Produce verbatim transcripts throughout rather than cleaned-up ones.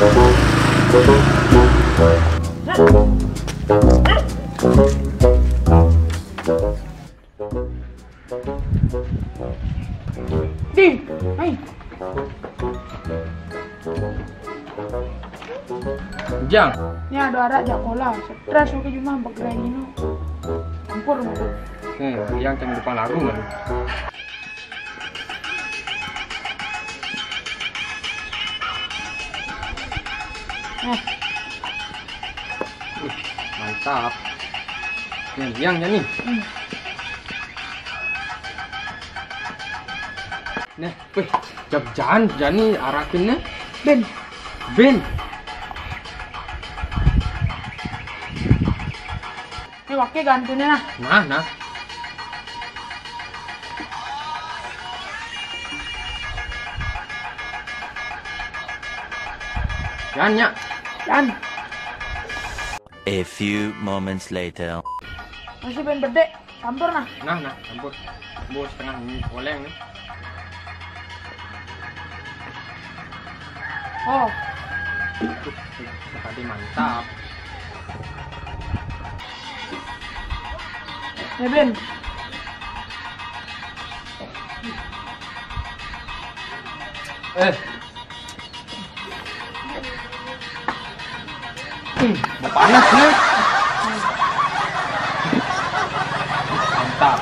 Di, hai. Jang. Ni ado arak jak sekolah. Stres oke cuma begerai gini. Campur mah. Hmm, yang cang depan lagu kan. Eh. Ih, mantap. Nih, yang jani. Hmm. Nih, wih, jab jan, jani arakin nih. Ben. Ben. Ini wake gantune nah. Nah, nah. Jan, nya. Jan. A few moments later. Masih ben bedek, campur nah. Nah, nah, campur. Bu setengah minyak goreng nih. Oh. Tuh, tadi mantap. Ya, Ben. Eh. Hmm, panas nih. Mantap.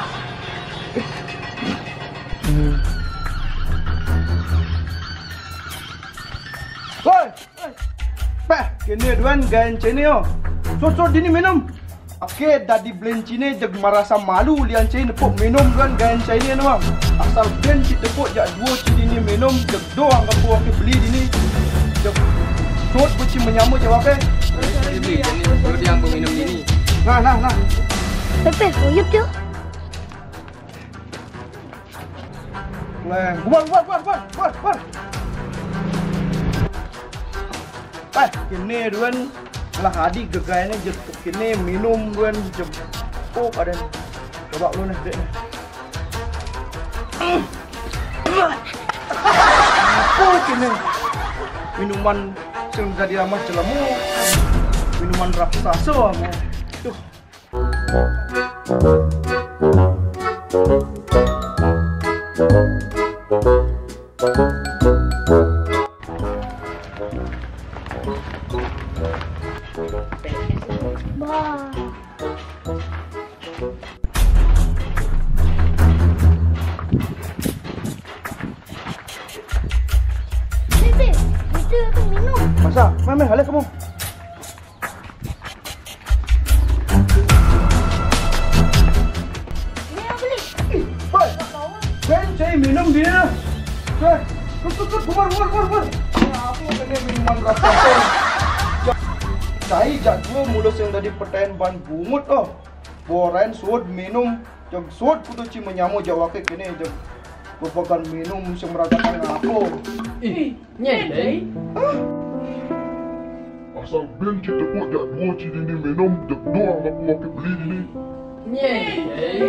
Woi, peh, kene duan gaen cene yo. Sot-sot dini minum. Ake dadi blen cine jeg marasa malu lian cine nepuk minum duan gaen cine nuang. Asal blen ci tepuk jak duo ci dini minum jeg doang kapu ake beli dini. Jeg sot buci menyamo jak wake. Beli dini, beli yang minum dini. Nah, nah, nah. Pepe, uyup yuk. Nah, bubar, bubar, bubar, bubar, bubar, bubar. Eh, kene duan lah adi gegaene je kene minum duan je. Oh, ada. Coba lu nih, Dek. Apa kene? Minuman sing jadi amah jelemu. Minuman raksasa amah. Duh. Bah. Bebe, itu aku minum. Masa? Meh, meh, balik kamu. Ini yang beli. Ih, woi. Ben cai minum dia. Woi, tut, tut, tut, bubar, bubar, bubar, bubar. Ini aku kena minuman raksasa. Cai jadul mulus yang dari petain ban bungut, oh. Borain sud minum, jag sud kudu ci menyamo jawake kene, jag bepegan minum sing meragakan aku. Ih, nyedei. Asal ben ci tepuk jak duo ci dini minum, jag doang aku wake beli dini. Nyedei.